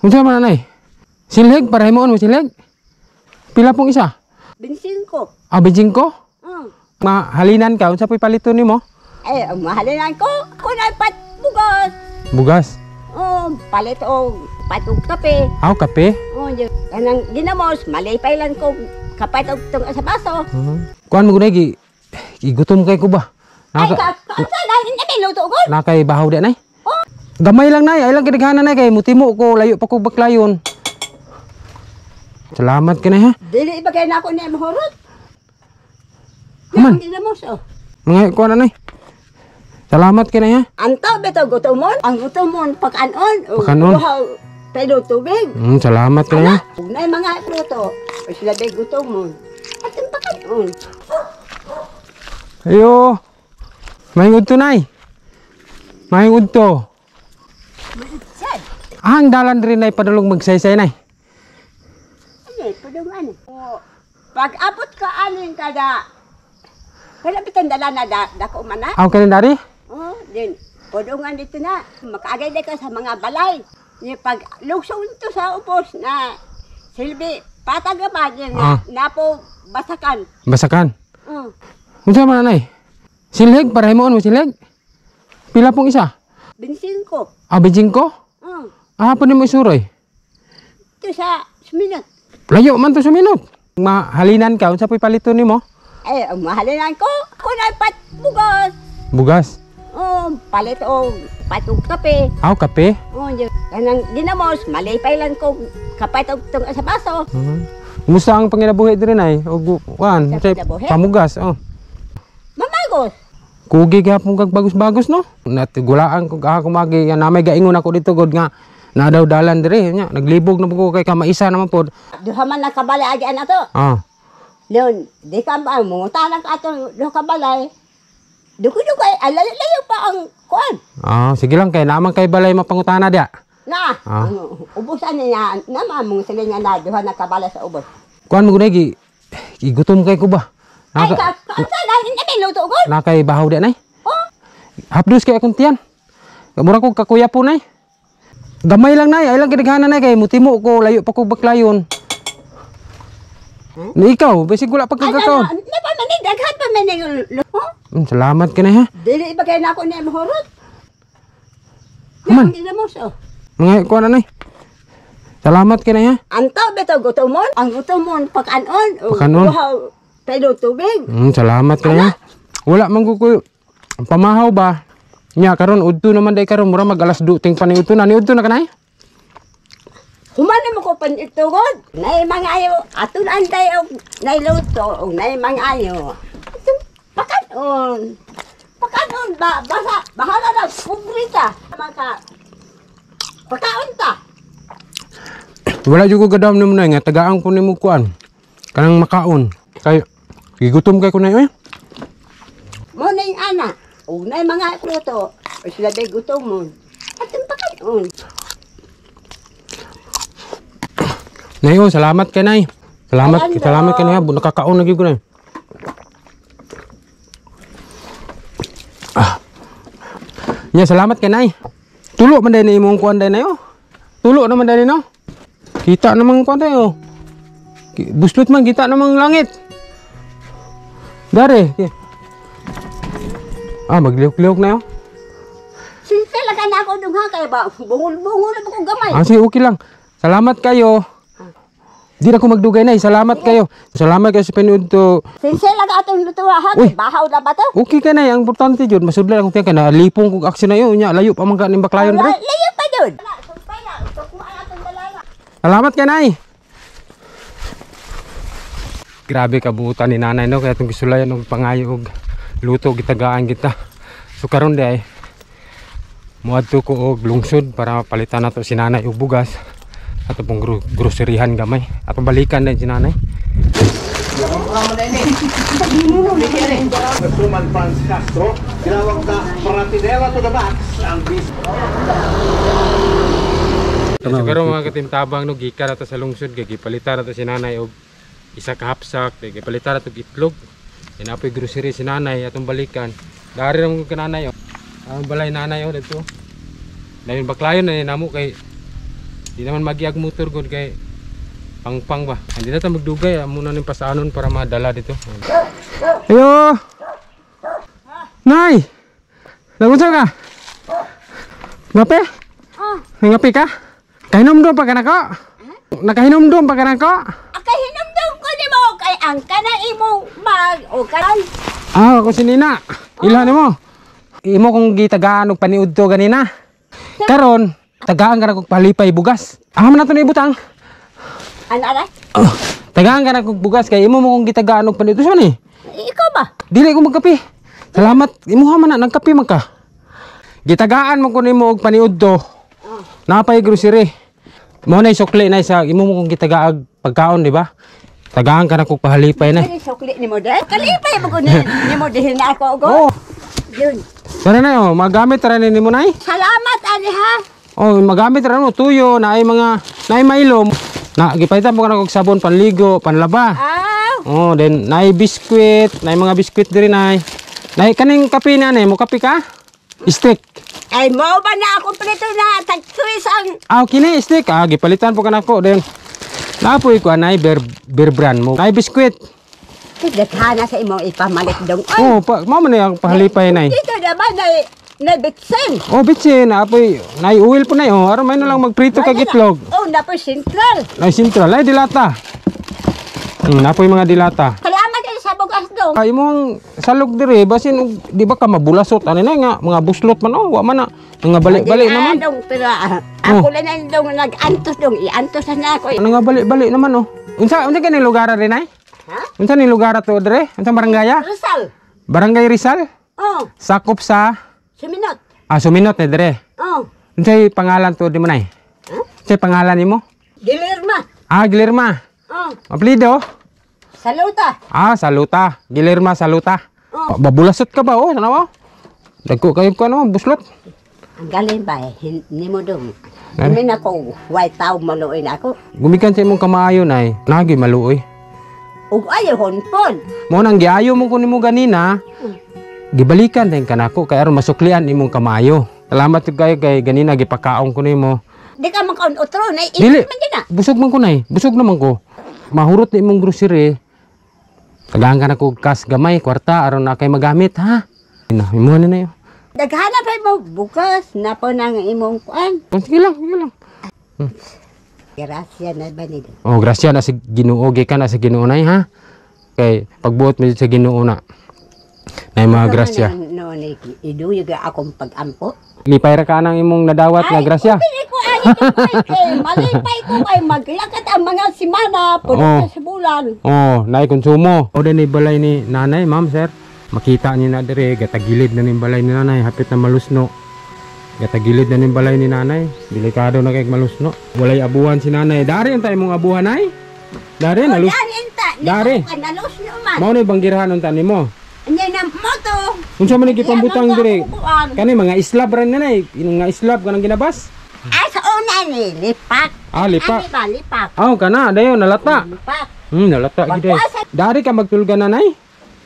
Unsa man, Nanay? Silhig para himuon mo silhig? Pila pong isa? 25. Ah, 25? Mahalinan ka unsa po'y paliton nimo? Ay, mahalinan ko. Kunay pat bugas. Bugas. Oh, palit og patog kape. Aw, kape. Oh, kanang ginamos, malipay lang ko kapat og tung sa baso. Kuan mo gunay gi gutom kay ko ba? Ay, ka sa na luto ko. Nakay bahaw di, Nay. Oh. Gamay lang, Nay, ay lang kidaghanan, Nay, kay mutimo ko, layo pa ko baklayon. Salamat ka na ha. Dili ba kay nako niya mahurot? Man. Ginamos oh. Mga kuan na, Nay. Salamat ka na ha. Antaw bitaw gutomon, ang gutomon pag-anon. Pag-anon. Pero tubig. Salamat ka na. Ug nay mga luto, sila day gutomon. At ang pag-anon. Ayo. May udto, Nay. May udto. Sad. Ah, ang dalan rin ay padulong magsaysay, Nay. Ay, padung ano. Pag abot ka anin kada wala bitang dala na da, dako man na. Aw kanin dari? Oh, din. Padungan dito na. Makaagay ka sa mga balay. Ni pag lugsong to sa ubos na silbi patag ba din na, napo basakan. Basakan. Unsa man, Nanay? Silhig para himuon mo silhig? Pila pong isa? 25. Ah, 25? Ah, pa nimo isuroy. Ito sa suminot. Layo man to suminot. Mahalinan ka unsa po'y paliton nimo? Ay, mahalinan ko. Kunay pat bugas. Bugas. Oh, palit og patog kape. Aw, kape. Oh, kanang ginamos, malipay lang ko kapat og tung sa baso. Kumusta ang panginabuhi diri, Nay? Og kuan, Sa panginabuhi? pamugas, oh. Mamagos. Kugi gihapon kag bagos-bagos no. Natigulaan ko ako magi na may gaingon ako dito god nga na daw dalan diri nya naglibog na ko kay kamaisa naman pod. Duha man nakabalay agi ana to. Ah. Leon, di ka ba mangutanan ka ato duha ka balay. Duko-duko ay layo pa ang kuan. Ah, sige lang kay naman kay balay mapangutana dia. Na, ang ubusan niya naman mong sila nga na duha nakabalay sa ubos. Kuan mo gunay gi gutom kay ko ba? Ay, ka sa na luto ko. Nakay bahaw di, Nay. Oh. Hapdos kay akong tiyan. Mura ko kakuya po, Nay. Gamay lang, Nay, ay lang kidaghanan, Nay, kay mutimo ko, layo pa ko baklayon. Ni ikaw, bisig wala pa Ay, kagakaon. na pa man daghan pa man ni. Salamat ka na ha. Dili ba kay nako niya mahurot? Man. Ginamos oh. Mga kuan na, Nay. Salamat ka na ha. Antaw bitaw gutomon, ang gutomon pag-anon. Pag-anon. Pero tubig. Salamat ka na. Wala man ko pamahaw ba? Nya karon udto naman day karon mura mag alas 2 ting pa ni udto na ni udto na kanay. Humana mo ko panitugod. Nay mga ayo, aton antay og nay luto og nay mga ayo. Pakanon. Pakanon ba basa bahala na pobreta. Maka pakaon ta. Wala jud ko gadam nimo na nga tagaan ko nimo kuan. Kanang makaon. Kay gigutom kay ko na oy. Mo ning ana, og nay mga luto, sila day gutomon. Atong pakanon. Nay, oh, salamat kay Nay. Salamat, Ayan, salamat kay Nay. Nakakaon na gyud ko, Nay. Ah. Nya, salamat kay Nay. Tulo man day ni imong kuan day, Nay, oh. Tulo naman day no. Kita namang kuan day, oh. Buslot man kita namang langit. Dare. Ah, maglihok-lihok na, oh. Sinse lang na ako dungha kay ba bungol-bungol na ko gamay. Ah, sige, okay lang. Salamat kayo. Di na ko magdugay, Nay. Salamat kayo. Salamat kayo sa pinood to. Sinse lang atong lutuha ha, Uy. bahaw na ba to? Okay ka, Nay. Ang importante jud masudlan akong tiyan kay nalipong kog aksyon na yun. Nya, layo pa man ka ning baklayon dre. Layo pa jud. Salamat kay Nay. Grabe kabuutan ni nanay no, kaya itong gisulayan og pangayo og luto gitagaan kita. So karon di ay moadto ko og lungsod para palitan nato si nanay og bugas ato pong groceryhan gamay. Ato balikan din si nanay. Truman Franz Castro, tinawag na Pratinela to the max ang bis. So karon mga katimtabang no, gikan nato sa lungsod kay gipalitan nato si nanay og isa ka hapsak, kay gipalitan nato og itlog. Inapoy grocery si nanay atong balikan. Dari ra mo ka nanay oh. Ang balay nanay oh didto. Dayon baklayon na namo kay Di naman magiag motor gud kay pangpang ba. Hindi na ta magdugay, muna ning pasanon para madala dito. Ayo. Nay. Nagunsa ka? Ngape? Oh. Ngape ka? Kahinomdom pa ka nako? Nakahinomdom pa ka nako? Kahinomdom ko nimo kay ang kana imong mag o karon. Ah, ako si Nina. Ila nimo. Imo kong gitagaan og paniudto ganina. Karon, tagaan ka na kog palipay bugas. Ah, man nato na ibutang. Ano ara? Oh, tagaan ka na kog bugas kay imo mo kong gitagaan og paniudto sa ni. Ikaw ba? Dili ko magkape. Salamat, imuha man na nagkape man ka. Gitagaan mo ko nimo og paniudto. Oh. Napay grocery. Mo na sukli na sa imo mo kong gitagaag pagkaon, di ba? Tagaan ka na kog pahalipay na. Dili sukli nimo dai. Kalipay mo ko ni nimo dihin na ako og. Oh, Yun. tara na oh, magamit ra ni nimo nay. Salamat ani ha. Oh, magamit ra mo tuyo na ay mga naay mailom. Na gipalitan mo ka na kog sabon panligo, panlaba. Aw. Oh, then naay biskwit, naay mga biskwit diri nay. Nay kaning kape na nay, mo kape ka? Stick. Ay mo ba na ako prito na tag Swiss ang Ah, kini stick. Ah, gipalitan po ka nako then. Napoy ko anay beer, beer brand mo. Naay biskwit. Daghana sa imong ipamalit dong. Ay, Oh, pa, mao man ang pahalipay nay. dito naman na bitsin. Oh, bitsin, napoy nay oil po nay. Oh, aron may na lang magprito kag itlog. Oh, napoy sentral. Nay sentral, ay dilata. Napoy mga dilata. Salamat kayo sa bugas dong. Ay imong salog dire basin og di ba ka mabulasot ani na nga mga buslot man oh wa man na nga balik-balik naman. Dong, pero ako lang na dong nag-antos dong. I-antos na ako. Ano nga balik-balik naman oh. Unsa unsa kani lugar rin ay? Ha? Unsa ni lugar to dire? Unsa barangay? Rizal. Barangay Rizal? Oh, Sakop sa suminot. ah Suminot ni dire. Oh, Unsay pangalan to di mo nay? Ha? Unsay pangalan nimo? Gilirma. Ah, Guillerma. Oh, Apelyido? Saluta. Ah, Saluta. Guillerma Saluta. Oh. Babulasot ka ba oh? Sana mo? Dagko kayo ko ano, buslot. Ang galing ba eh, nimo dong. Hindi na ko, white tao maluoy na ako. Gumikan sa imong kamaayo nay. Nagi maluoy. Ug ayaw honpon. Mo nang giayo mo ko nimo ganina. Gibalikan din kanako kay aron masuklian imong kamayo. Salamat jud kayo kay ganina gipakaon ko nimo. Di ka man kaon otro na Dili. man din na. Busog man ko nay, busog naman ko. Mahurot ni imong grocery. Tagaan ka na kog cash gamay, kwarta aron na kay magamit ha. Na, imuha ni na yo. Daghana pa mo bukas na po nang imong kuan. Oh, sige lang, sige lang. Grasya na ba ni dong. Oh, grasya na sa Ginoo, gikan na sa Ginoo nay ha. Kay pagbuot mo sa Ginoo na. Nay mga grasya. No, ni iduyog akong pag-ampo. Lipay ra ka nang imong nadawat nga grasya. Ay, ko ani kay malipay ko kay maglakat ang mga simana puno Oh. sa bulan. Oh, nay konsumo. O din balay ni nanay, ma'am, sir. Makita niyo na dire, gatagilid na ning balay ni nanay, hapit na malusno. Gatagilid na ning balay ni nanay. Delikado na kay malusno. Walay abuhan si nanay. Dari unta imong abuhan nay? Dari nalus. Dari unta. Dari. Nalus no man. Mao ni banggirahan unta nimo. Nya na moto. Unsa man ni gipambutang dire? Kani mga islab ra nanay, mga islab kanang ginabas. Ay sa una ni lipak. Ah, lipak. Ani ba lipak? Aw kana dayon nalata. Lipak. Nalata gid. Dari ka magtulganan nay?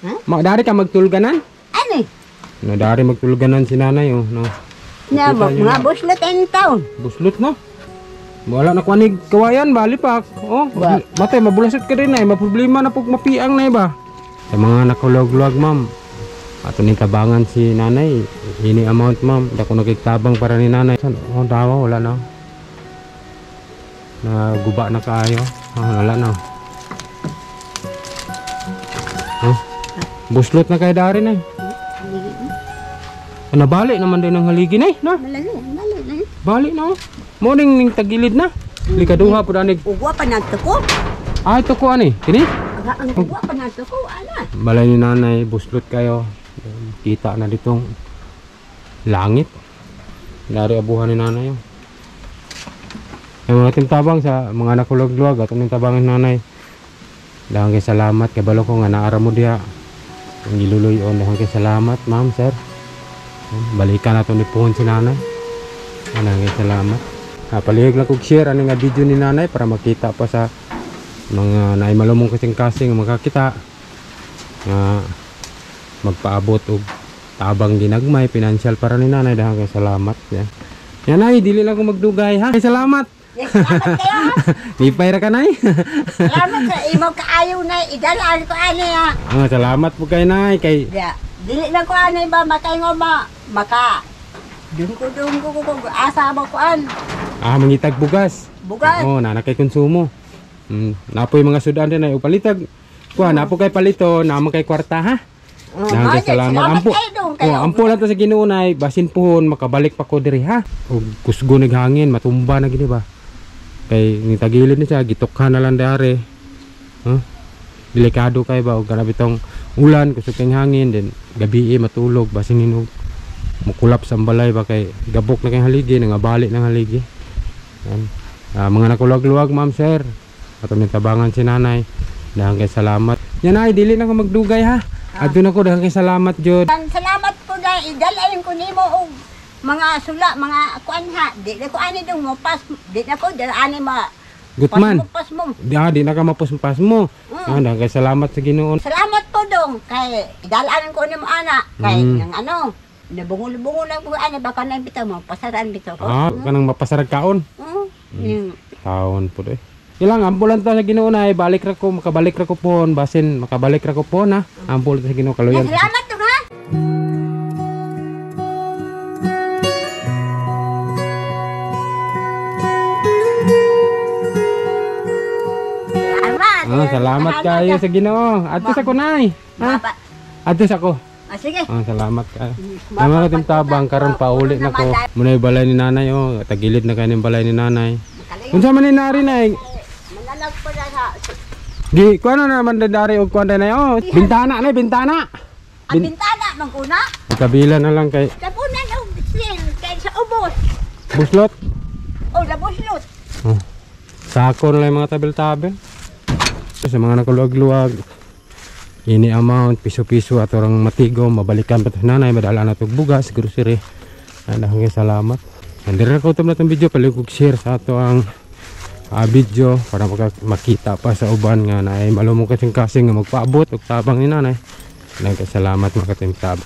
Ha? Ma dari ka magtulganan? Ani? No, dari magtulganan si nanay oh, no. Nya Kita niyo mga na. buslot in town. Buslot no. Wala na kuanig kawayan ba lipak. Oh, Wa. matay mabulasot ka rin ay maproblema na pug mapiang na ba. Sa mga nakulog-log ma'am. Ato ni tabangan si nanay, ini amount ma'am, dako nagigtabang para ni nanay. Oh, dawa wala na. Naguba na kaayo. Oh, wala na. Oh, buslot na kay dari nay. Nabali naman din ang haligi nay, no? Malali, malali. Bali na oh. Morning ning tagilid na. Likaduha pud anig. Ugwa pa nagtuko. Ah, ito ko ani. Kini? Ang ugwa pa nagtuko ana. Balay ni nanay, buslot kayo. Kita na ditong langit. Dari abuhan ni nanay. Oh. Yung mga tintabang sa mga nakulog-luwag at anong tabangan nanay. Dahil kay salamat kay balo ko nga naara mo diha. Ang giluloy-on dahil kay salamat, ma'am, sir. Balikan na to ni Puhon si nanay. Anang kay salamat. Ha, palihog lang kog share ani nga video ni nanay para makita pa sa mga naay malumong kasing-kasing makakita nga magpaabot og tabang ginagmay pinansyal para ni nanay dahil kay salamat. Yan. Yan ay dili lang ko magdugay ha. Kay salamat. Yes, salamat kayo. Lipay ra ka, Nay. Salamat sa imong kaayo na idalaan ko ani ha. Ah, salamat po kay Nay kay Ya, dili na ko ani ba makaingon ba maka dungko-dungko ko kung asa mo kuan. Ah, mangitag bugas. Bugas. Oh, nana kay konsumo. Napoy mga sudan din ay upalitag. Kuha, napo kay palito, naman kay kwarta ha. Oh, Daghang ay, salamat. salamat Ampo. kayo dong, kayo. Oh, ampo lang ta sa Ginoo nay, basin puhon makabalik pa ko diri ha. Og kusgo naghangin, matumba na gini ba. Kay ni tagilid ni siya, gitukhan na lang dare. Huh? Delikado kay ba og grabe tong ulan, kusog kay hangin, then gabi matulog basin hinog. Mukulap sa balay ba kay gabok na kay haligi, nangabali ng haligi. Yan. Mga nakulwag-luwag, ma'am sir. Ato may tabangan si nanay. Dahil kay salamat. Yan ay, dili na ko magdugay ha. Adto na ko, dahil kay salamat jud. Salamat po na idalain ko nimo og mga sula, mga kuan ha. Di na ko ani dong mo pas, di na ko dala ani ma. Gutman. Pas mo. Di, di na ka mapuspas mo. Ah, dahil kay salamat sa Ginoo. Salamat po dong kay idalaan ko nimo ana kay nang ano, nabungol-bungol lang po ani baka nang bitaw mo pasaran bitaw ko. Ah, kanang mapasarag kaon. Taon po eh. Ilang ambulan ta sa Ginoo na balik ra ko, makabalik ra ko pohon, basin makabalik ra ko pohon ha. Ambulan ta sa Ginoo kaluyan. Salamat dong ha. Salamat. Ah, salamat kayo sa Ginoo. Adto sa kunay. Ha? Adto sa ko. Ah, sige. Ah, salamat kayo. Naman natin tabang karon pauli na ko. Muna yung balay ni nanay oh, tagilid na kayo balay ni nanay. Unsa man ni nari nay? Manalag po na sa Gi, kuano na naman dari og kuan nay oh. Bintana nay, bintana. Ang bintana manguna. Kabila na lang kay Tabunan og sil kay sa ubos. buslot. Oh, labuslot. Oh. Sako na lang yung mga tabil-tabil. Sa mga nakuluwag-luwag, ini amount, piso-piso at orang matigo, mabalikan pa nanay, madala na itong bugas, grocery. Ay, dahil salamat. Hindi rin ako na itong video, paligog share sa ato ang video para makita pa sa uban nga na ay malumong kasing kasing nga magpaabot og tabang ni nanay. Nagkasalamat mga katimtab.